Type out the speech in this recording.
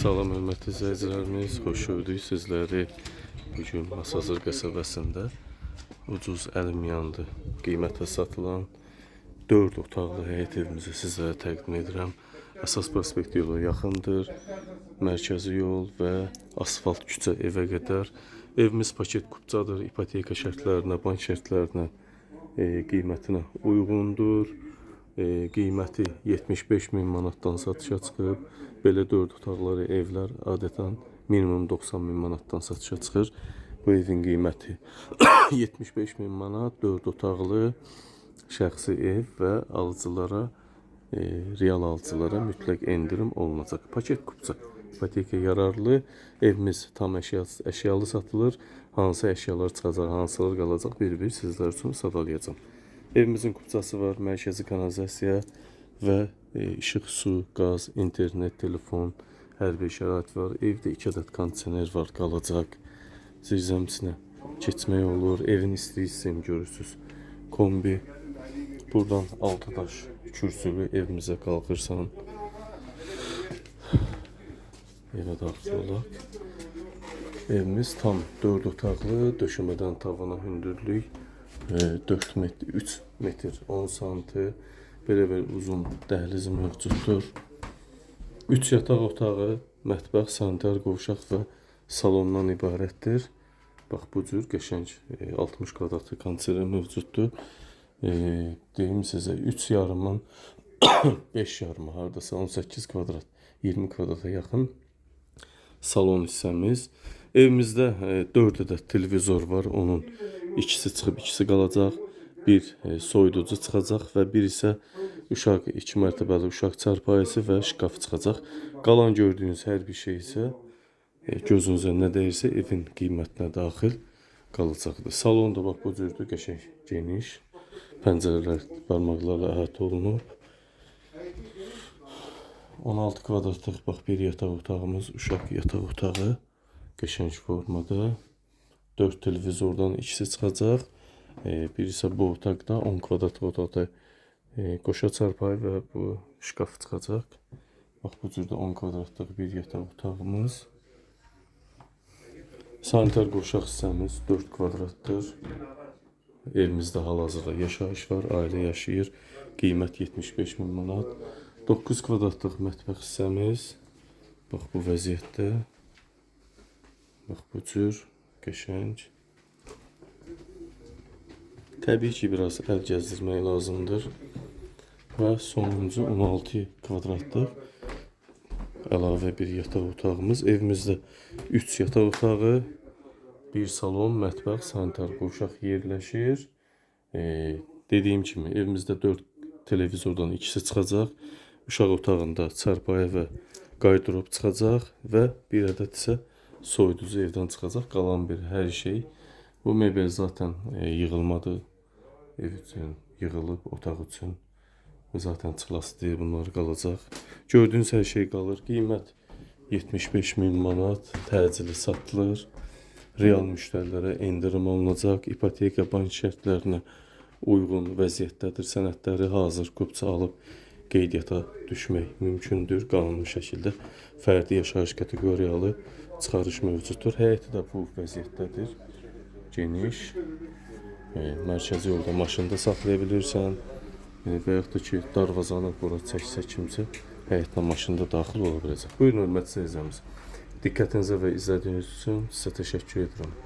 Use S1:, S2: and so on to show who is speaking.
S1: Salam hörmətli izləyicilərimiz, xoş gördük sizləri. Bugün Masazır qəsəbəsində ucuz əlim yandı qiymətə satılan 4 otaqlı həyət evimizi sizlərə təqdim edirəm. Əsas prospekt yolu yaxındır, mərkəzi yol və asfalt küçə evə qədər. Evimiz paket kupçadır, ipoteka şərtlərinə, bank şərtlərinə, qiymətinə uyğundur. Qiyməti 75 min manatdan satışa çıxıb. Belə 4 otaqlı evlər adətən minimum 90 min manatdan satışa çıxır. Bu evin qiyməti 75 min manat, 4 otaqlı şəxsi ev və alıcılara, real alıcılara mütləq endirim olunacaq. Paket kupça ipoteka yararlı. Evimiz tam əşyalı satılır. Hansı əşyalar çıxacaq, hansılar qalacaq bir-bir sizlər üçün sadalayacağam. Evimizin kupçası var, mərkəzi kanalizasiya və işıq, su, qaz, internet, telefon, hər bir şərait var. Evdə 2 ədəd kondisioner var, qalacaq. Zirzəmisinə keçmək olur. Evin istilik sistemi görürsüz. Kombi. Buradan 6 daş kürsülü evimizə qalxırsan. Evə daxil olaq. Evimiz tam 4 otaqlı, döşəmədən tavana hündürlük 4 metr, 3 metr 10 santı belə bir uzun dəhlizi mövcuddur. 3 yataq otağı, mətbəx, sanitar qovşaq və salondan ibarətdir. Bax bu cür qəşəng 60 kvadratlıq kondisioner mövcuddur. Deyim sizə 3 yarımdan 5 yarıma hardasa 18 kvadrat, 20 kvadrata yaxın salon hissəmiz. Evimizdə 4 ədəd televizor var. Onun ikisi çıxıb, ikisi qalacaq. Bir soyuducu çıxacaq və bir isə uşaq 2 mərtəbəli uşaq çarpayısı və şkaf çıxacaq. Qalan gördüyünüz hər bir şey isə gözünüzə nə dəyirsə evin qiymətinə daxil qalacaqdır. Salon da bax bu cürdür, qəşəng geniş. Pəncərələr barmaqlarla əhatə olunub. 16 kvadratlıq bax bir yataq otağımız, uşaq yataq otağı qəşəng formada. 4 televizordan ikisi çıxacaq. Bir isə bu otaqda 10 kvadratlıq otaqda qoşa çarpayı və bu şkaf çıxacaq. Bax bu cürdə 10 kvadratlıq bir yataq otağımız. Sanitar qovşaq hissəmiz 4 kvadratdır. Evimizdə hal-hazırda yaşayış var, ailə yaşayır. Qiymət 75 min manat. 9 kvadratlıq mətbəx hissəmiz. Bax bu vəziyyətdə. Bax bu cür qəşəng. Təbii ki, biraz əl gəzdirmək lazımdır. Və sonuncu 16 kvadratlıq əlavə bir yataq otağımız. Evimizdə 3 yataq otağı, bir salon, mətbəx, sanitar qovşaq yerləşir. Dediyim kimi evimizdə 4 televizordan ikisi çıxacaq. Uşaq otağında çarpayı və qardırop çıxacaq və bir ədəd isə soyuducu evdən çıxacaq. Qalan bir hər şey. Bu mebel zaten yığılmadı. Ev üçün yığılıb, otaq üçün. Bu zaten çıxılasıdır, bunlar qalacaq. Gördüyünüz hər şey qalır. Qiymət 75 min manat, təcili satılır. Real müştərilərə endirim olunacaq. İpoteka bank şərtlərinə uyğun vəziyyətdədir. Sənədləri hazır kupça alıb qeydiyyata düşmək mümkündür. Qanuni şəkildə fərdi yaşayış kateqoriyalı çıxarış mövcuddur. Həyəti də bu vəziyyətdədir. Geniş. Mərkəzi yolda maşında saxlaya bilirsən. Və yaxud da ki, darvazanı bura çəksə kimsə həyətinə maşında daxil ola biləcək. Buyurun, hörmətli izləyicilərimiz. Diqqətinizə və izlədiyiniz üçün sizə təşəkkür edirəm.